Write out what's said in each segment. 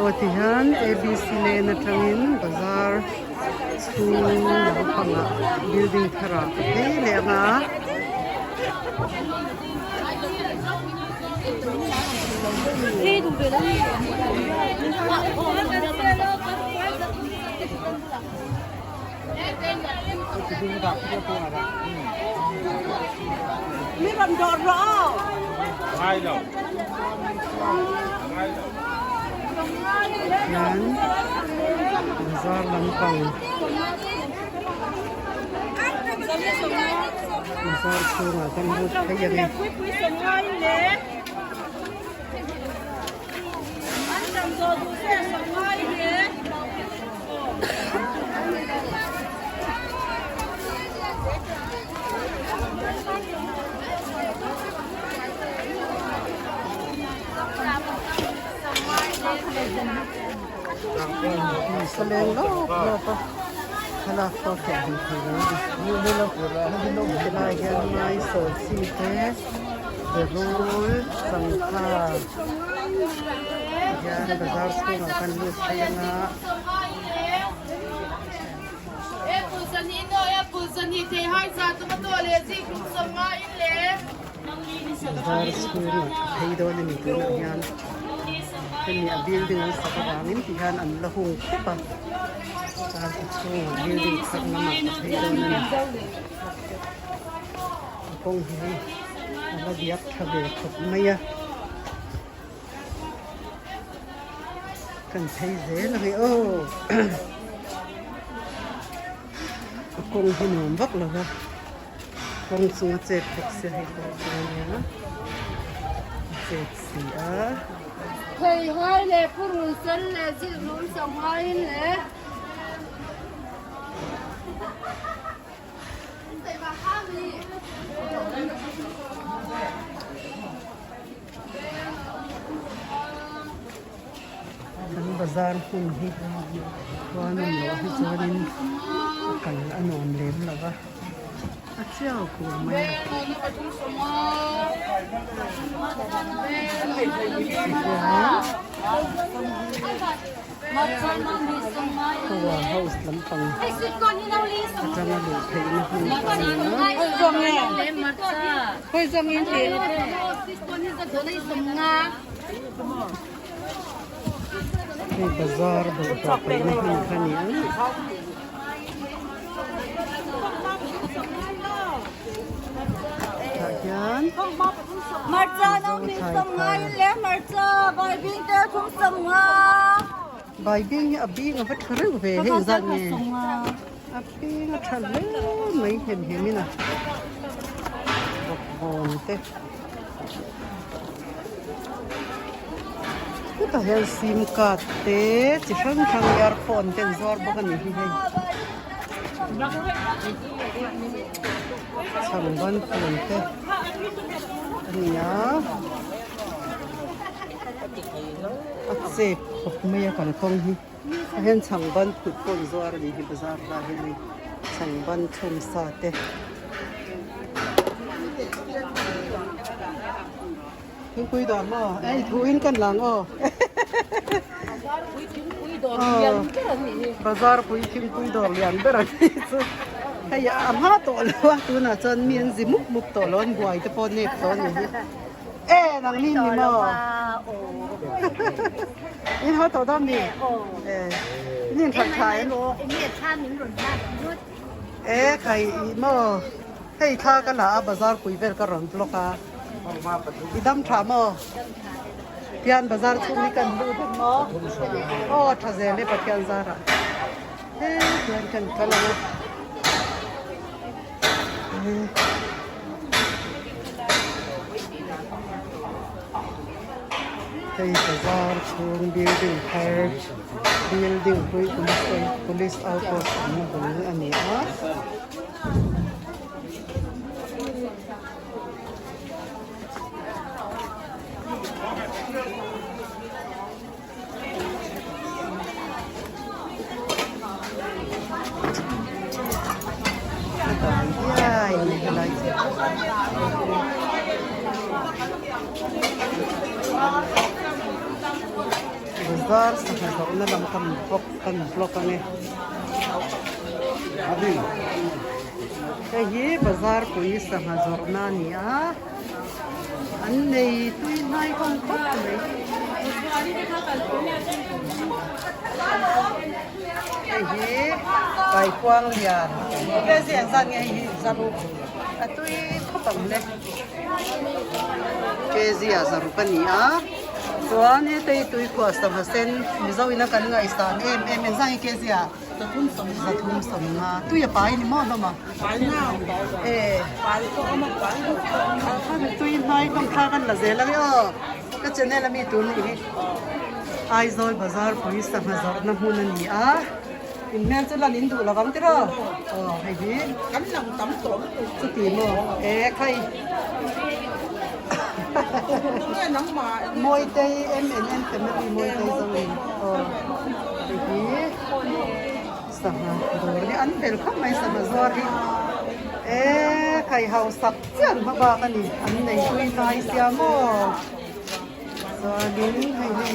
Aw tihian ABC lane atangin bazar chhung lampangah building tharah ka phei leh ang a. Hian bazar lampang bazar chhungah kan lut phei a ni. Saleng lawp lawp a thlalak pawh fiah hmu thei lo a ni helai hian mai sawi chi te berul sangha hian bazar chhungah kan lut phei anga. Bazar chhungah tha phei dawn a ni tunah hian hemi a building an sak avangin ti hian an la hung khawp a chuan a chhungah building thar lamah ka phei dawn a ni a kawng hi a la diak tha ve khawp mai a. Kan phei zel a ni aw a kawng hi nuam vak lo va kawng chunga chet bawk sia hei pawh chu a nia a chet si a. Thei hai leh purun sen leh zilh sanghaiin leh. Kan bazar hmun hi khuan awm loh hi chuanin a kal a nuam lem lo va a chiau kur mai a Power house lampang atanga luh theihna hmun a ni a. Hei bazar bawlhhlawh paihna hmun kha a ni a. Tah hian Baibing hi a bing a va tha reuh ve hei zat nge a bing a tha hle mai hem hem in a bawkbawn te hetah hian sim card te chi hrang hrang earphone te an zuar bawk a ni hi hei. Chhangban phun te a ni a a chep khawp mai a kalkawng hi a hian chhangban phut pawh an zuar a ni hi bazar lah hian hei chhangban chhum sa te. Thingpui dawr maw ei thuin kan lang aw Bazar pui thingpui dawr lian ber a ni chu hei a hma tawh lo a tunah chuan mi an zi mup mup tawh lo an buai te pawh nep tawh a ni hi e nang ni ni maw in haw tawh dawn mi e in inthat tha em e khai maw. Hei thla ka la a bazar pui vel ka rawn vlog a i dam tha maw Pathian bazar chhung hi kan luh vek maw aw tha zel e Pathian zarah he hian kan kal ang a hei bazar chhung building thar building hlui police outpost awmna bul a ni a. Bazar sangha zawrhna lam kan vlog kan vlog ang e. Hei hi bazar pui sangha zawrhna a ni a. An nei tui hnai hlawm khawp mai. Hei hi kaikuang lian vel zia engzat nge hei hi zaruk a tui khawp ang le kg ah zaruk a ni a chuan heta hi tuikhuah sangha sen mizo ina kan ngaihsan em em engzat nge kg ah zathum sawmnga tui a pai ni maw hlawm a e tui hnai hlawm thla kan la zel ang e aw ka channel ami tur nih hi. Aizawl bazar pui sangha zawrhna hmun a ni a, in hmel chu lan in duh lovang tiraw? Aw hei hi Kan lang tam tawh lutuk. Chuti maw? E khai Tunge nangmah Mawitei MNN family Mawitei zo in aw hei hi sangha dawr hi an fel khawp mai sangha zuar hi e khai hausak chian hmabak a ni an nei tui hnai sia maw? Chuanin hei hi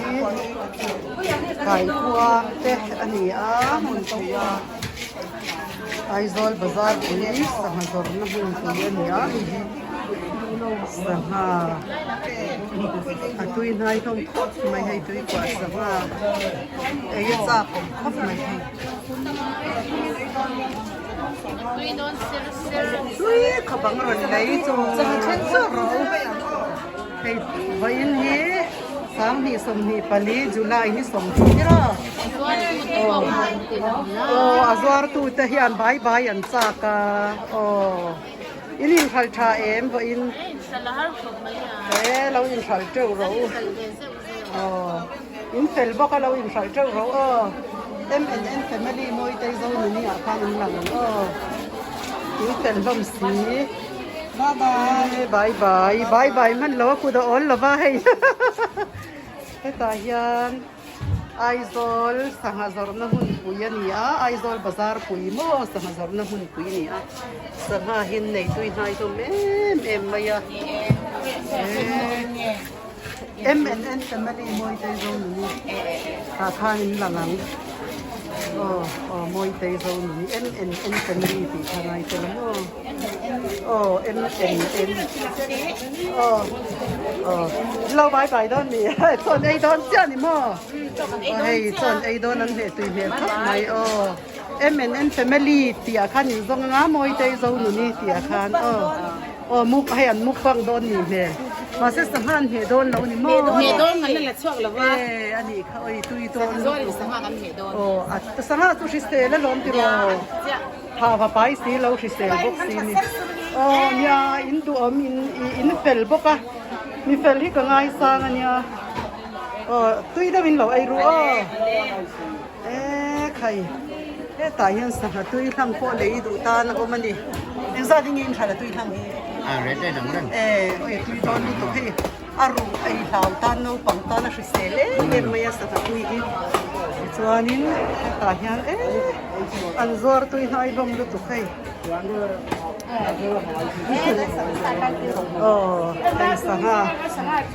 kaikuang te a ni a hmun pui a Aizawl bazar pui sangha zawrhna hmun pui a ni a hei hi sangha a tui hnai hlawm khawp mai hei tui kuah sangha ei a chak awm khawp mai hei. Tui khawp ang rawn lei chu Hei vawiin hi 2024 July ni 30 tir a. Aw a zuartu te hian bai bai an chak a aw in inhral tha em vawiin e lo inhral teuh rawh u aw in fel bawk a lo inhral teuh rawh u aw M and N family Mawitei Zonuni ah khan an lang ang aw in fel hlawm si. Bye bye bye bye bye bye hman lo a kut a awl lova hei hetah hian Aizawl sangha zawrhna hmunpui a ni a Aizawl bazar pui maw sangha zawrhna hmunpui a ni a sangha hi an nei tui hnai hlawm em em mai a M and N family Mawitei Zonuni tah khan in lang ang aw aw Mawitei Zonuni M and N family tih kha ngai tel ang aw. Aw M N N aw aw lo bai bai dawn ni chawn ei dawn chiah ni maw aw hei chawn ei dawn an hleh tui hmel khawp mai aw M N N family tih ah khan in zawng anga Mawitei Zonuni tih ah khan aw aw muk hei an mukbang dawn ni hmel mahse sangha an hmeh dawn lo ni maw hmeh dawn kan la chhuak lo va e a nih kha awi tui dawn lutuk sangha kan hmeh dawn aw a sangha chu hrisel alawm tiraw. Tha va pai si lo hrisel bawk si ni. Aw nia in duhawm in in fel bawk a mi fel hi ka ngaisang a nia aw tui deuh in lo ei ru aw e khai hetah hian sangha tui hlang pawh lei duh tan a awm a ni engzat in nge in hralh a tui hlang hi e awi tui dawn lutuk hei. A ruh ei hlau tan naupang tan a hrisel em em mai a sangha tui hi tichuanin hetah hian e an zuar tui hnai hlawm lutuk hei aw hei sangha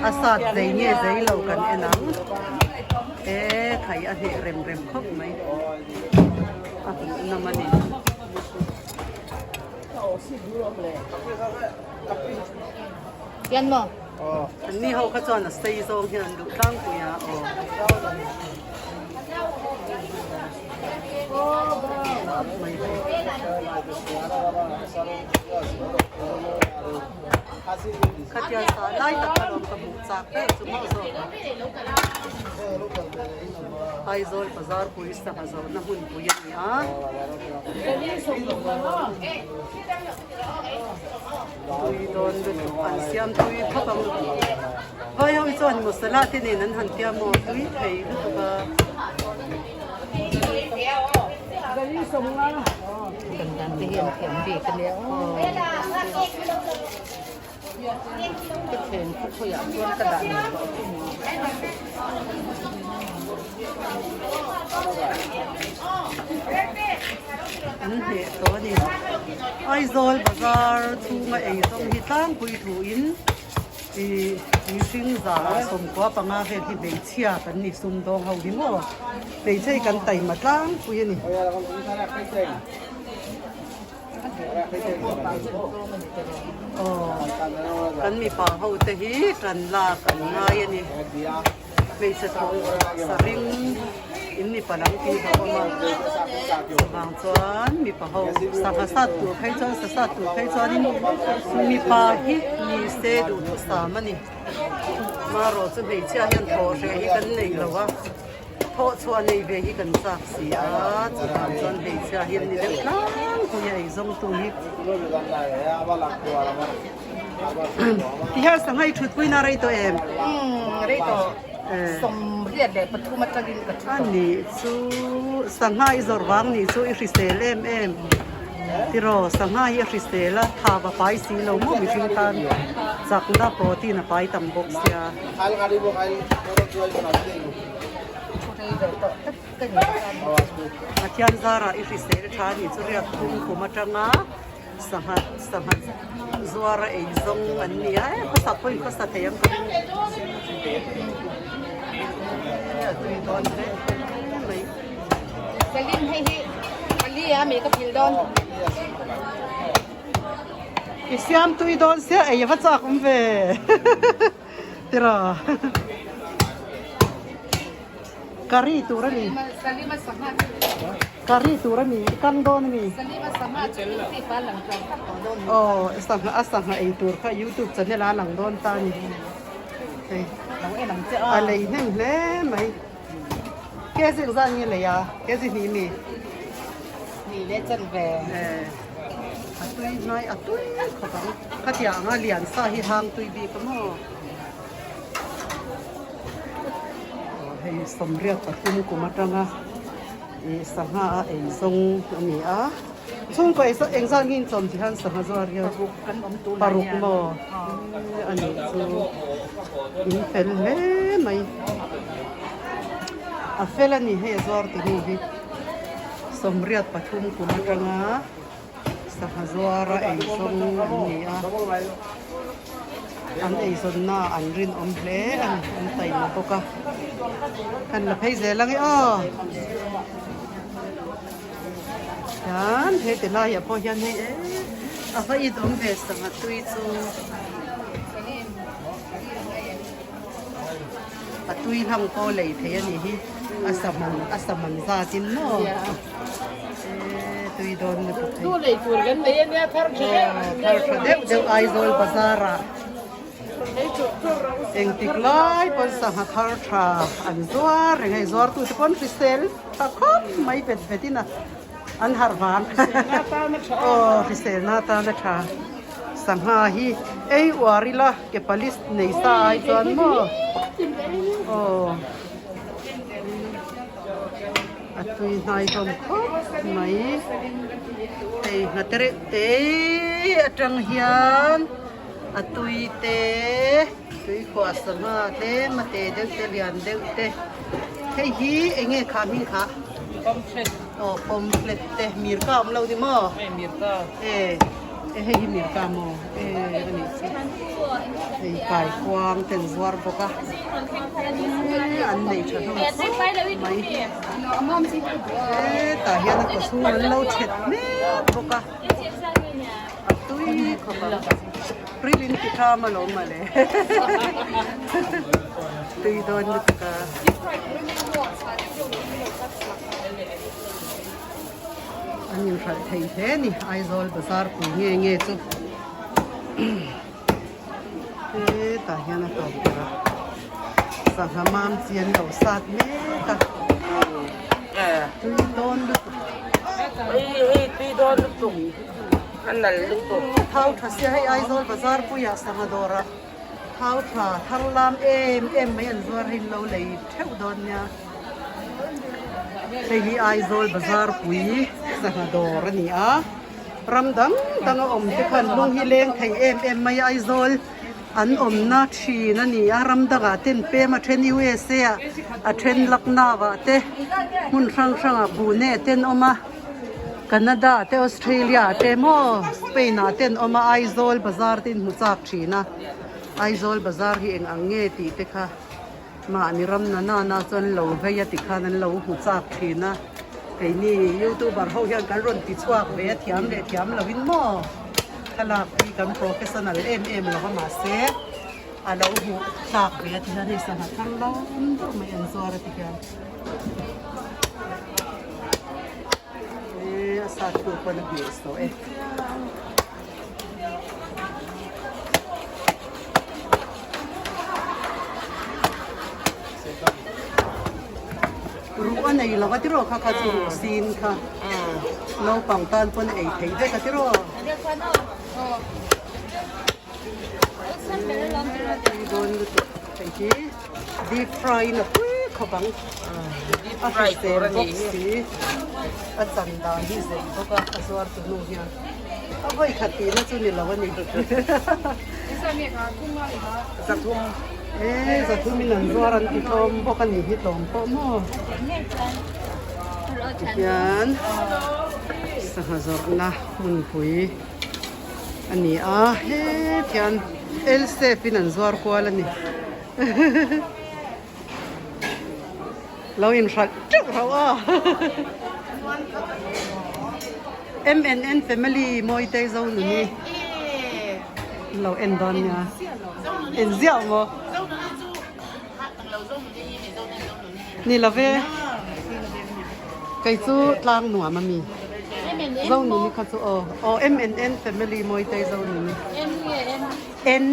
a sat zei nge zei lo kan en ang e thai a hneh rem rem khawp mai a hmuhnawm a ni. Pian maw? An ni ho kha chuan a sei zawng hian an duh tlangpui a aw. Khatia sa lai tak kha lawm ka hmuh chak ber chu maw zawk a. Aizawl bazar pui sangha zawhna hmunpui a ni a. Tui dawn lutuk an siam tui khawp ang vai ho hi chuan masala te nen an han tia maw tui thei lutuk a. Kan dan te hi an thiam bik a nia aw. Ka then khaw khawiah chuan ka dah nei tawh chu maw. An hneh tawh a ni. Aizawl bazar chhunga ei zawng hi tlangpui thuin ih. Mihring 195 vel hi hmeichhia kan ni sumdawng ho hi maw? Hmeichhe hi kan taima tlangpui a ni. Aw, kan mipa ho te hi tan lak an ngai a ni. Hmeichhe thawh sa ring in mipa lam tih a awm a, chuvang chuan mipa ho sangha sat tur phei chuan sa sat tur phei chuanin mipa hi ni se duhthusam a ni. Marawh chu hmeichhia hian thawh hreh hi kan nei lo a. Thawh chhuah nei ve hi kan chak si a, chutah chuan hmeichhia hi an ni deuh tlangpui a eizawngtu hi. Ti hian sangha i thutpui na rei tawh em? Umm rei tawh 93 atangin ka thu tawh. A nih chu sangha i zawrh vang nih chu i hrisel em em tiraw sangha hi a hrisel a tha va pai si lo maw mihring tan chakna protein a pai tam bawk sia. Pathian zarah i hrisel tha nih chu riak thum kum atanga sangha sangha zuar a ei zawng an ni a e khawsak pawhin khawsa thei ang ka ring e a tui dawn hle mai. Salim hei hi pali a mi ka phil dawn. I siam tui dawn sia ei a va chak awm ve. Tira Curry tur a ni. Curry tur a ni. I kang dawn a ni. Aw sangha a sangha ei tur kha youtube channel ah a lang dawn ta a ni. Hei a lei hnem hle mai. Kg engzat nge lei a? Kg hnih mi? Hnih leh chanve. A tui hnai a tui khawp ang. Khatiang anga lian sa hi hang tui bik a maw? Hei 83 kum atanga ih sangha a ei zawng a ni a. Chhungkaw ei engzat nge inchawm tih hian sangha zuar hian paruk maw a nih chu in fel hle mai. A fel a ni hei a zuar tu nu hi. 83 kum atanga sangha zuara eizawn an ni a, an eizawnna ah an rinawm hle a ni, an taima bawk a, kan la phei zel ang e aw. Hian he ti laiah pawh hian hei e a va it awm ve sangha tui chu a tui hlang pawh lei thei a nih hi a saman a saman zat in maw e tui dawn lutuk hei thar tha deuh deuh Aizawl bazar ah engtik lai pawn sangha thar tha an zuar reng hei zuar tute pawn hrisel tha khawp mai vet vet in a an harh vang aw hriselna atana tha sangha hi ei uar ila ke palis nei sa ai chuan maw aw a tui hnai hlawm khawp mai hei nghate reuh te atang hian a tui te tui khuah sangha tlem a te deuh te lian deuh te hei hi eng nge kha hming kha aw pawmflet te mirka awm lo ni maw e e hei hi mirka maw e a nih chu hei kaikuang te an zuar bawk a an nei tha hlawm khawp mai hetah hian a kawchhung an lo thet mek bawk a. A tui khawp ang. Ril in ti tham alawm mawle. Tui dawn lutuk a. An inhralh thei hle a ni Aizawl bazar pui nge nge chu. Hetah hian a tawp ber a. Sangha mam chi an lo sat mek a. Tui dawn lutuk. Tui dawn lutuk. A nal lutuk. Thau tha sia hei Aizawl bazar puiah sangha dawrah thau tha thar lam em em mai an zuar hi an lo lei theuh dawn nia. Hei hi Aizawl bazar pui sangha dawr a ni a. Ram dang dang a awm te khan lung hi leng thei em em mai a Aizawl an awmna thin a ni a ram dangah ten pem a then USA ah a then Lucknow ah te hmun hrang hrangah Pune te an awm a Canada te Australia te maw Spain ah te an awm a Aizawl bazar te in hmu chak thin a. Aizawl bazar hi eng ang nge tih te kha mahni ram na na na chuan lo vei a tikhan an lo hmu chak thin a, keini youtuber ho hian kan rawn ti chhuak ve a thiam leh thiam lovin maw thlalak hi kan professional em em lo va mahse a lo hmuh tlak ve a tihian hei sangha thar lawm deuh mai an zuar a tihian e a sat tu pawn a hmeh sawh e. Ruh a nei lo a tiraw kha kha chu ruh sin kha naupang tan pawn a ei thei vek a tiraw. Tui dawn lutuk hei hi deep fry in a pui khawp ang a hrisel bawk si a chan dan hi zei bawk a a zuar tu nu hian a vawi khat tihna chu ni lo a ni e zathum in an zuar an ti tlawm bawk a ni hi tlawm pawh maw tihian sangha zawrhna hmunpui. a ni a het hian L shape in an zuar kual a ni lo inhralh teuh rauh a M and N family Mawitei Zonuni lo en dawn nia en ziah maw ni love kei chu tlang nuam a mi Zonuni kha chu aw aw M and N family Mawitei Zonuni N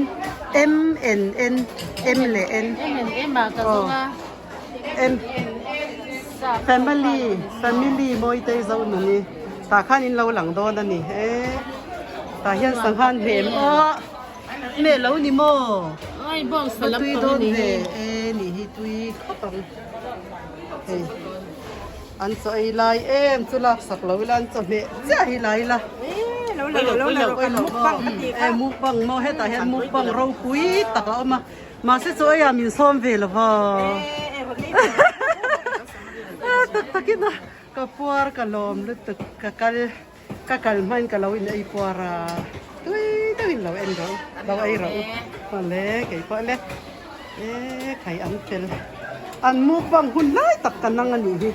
M and N M leh N aw M family family Mawitei Zonuni tah khan in lo lang dawn a ni e tah hian sangha an hnem aw. Meh lo ni maw? Ka tui dawn ve e nih hi tui khawp ang. Hei an chaw ei lai em chu lak sak lo ila an chaw hmeh chiah hi lai ila. E mukbang maw hetah hian mukbang ropui tak a awm a mahse chaw ei ah min sawm ve lo va. Tak takin a ka puar ka lawm lutuk ka kal. Ka kal hmain ka lo in ei puar a, tui deuhin lo en rawh u, lo ei rawh u. Awle kei pawh le, e khai an fel, an mukbang hun lai tak ka nang a nih hi.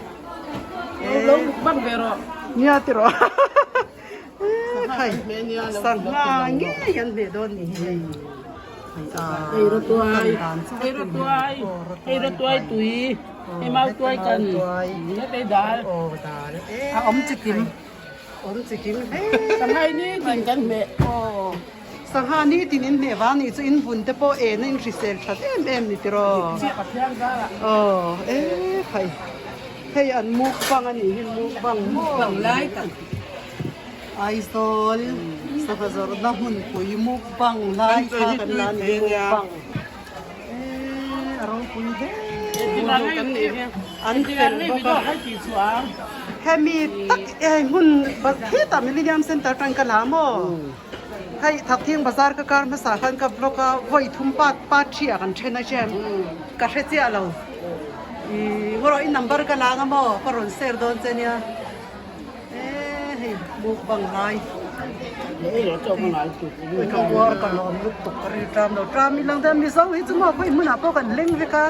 Lo mukbang ve rawh. Nia ti rawh. E khai sangha ngei an hmeh dawn nih hi hei. Hei rawtuai, hei rawtuai, hei rawtuai tui, hei mau tuai kan, hei dal, a awm chikim. Awm chikim hle. Sangha ni tin kan hmeh. Aw, sangha ni tin in hmeh vang nih chu in vun te pawh en a in hrisel that em em ni tiraw. Aw, e khai, hei an mukbang a nih hi mukbang maw. Mukbang lai tak. Aizawl sangha zawrhna hmunpui mukbang lai kha kan la ni mukbang. E a ropui hle an fel bawk a hemi tak hei hmun hetah Millennium Centre atang ka la maw hei Thakthing bazar ka kar hmasa khan ka vlog a vawi thum pat part thi ah kan then a chem ka hre chiah lo ih ngaw i number ka la anga maw ka rawn share dawn che nia. E hei mukbang lai ka uar ka lawm lutuk ka ri tram lo tram i lang te mizo hi chu maw khawi hmunah pawh kan leng vek a.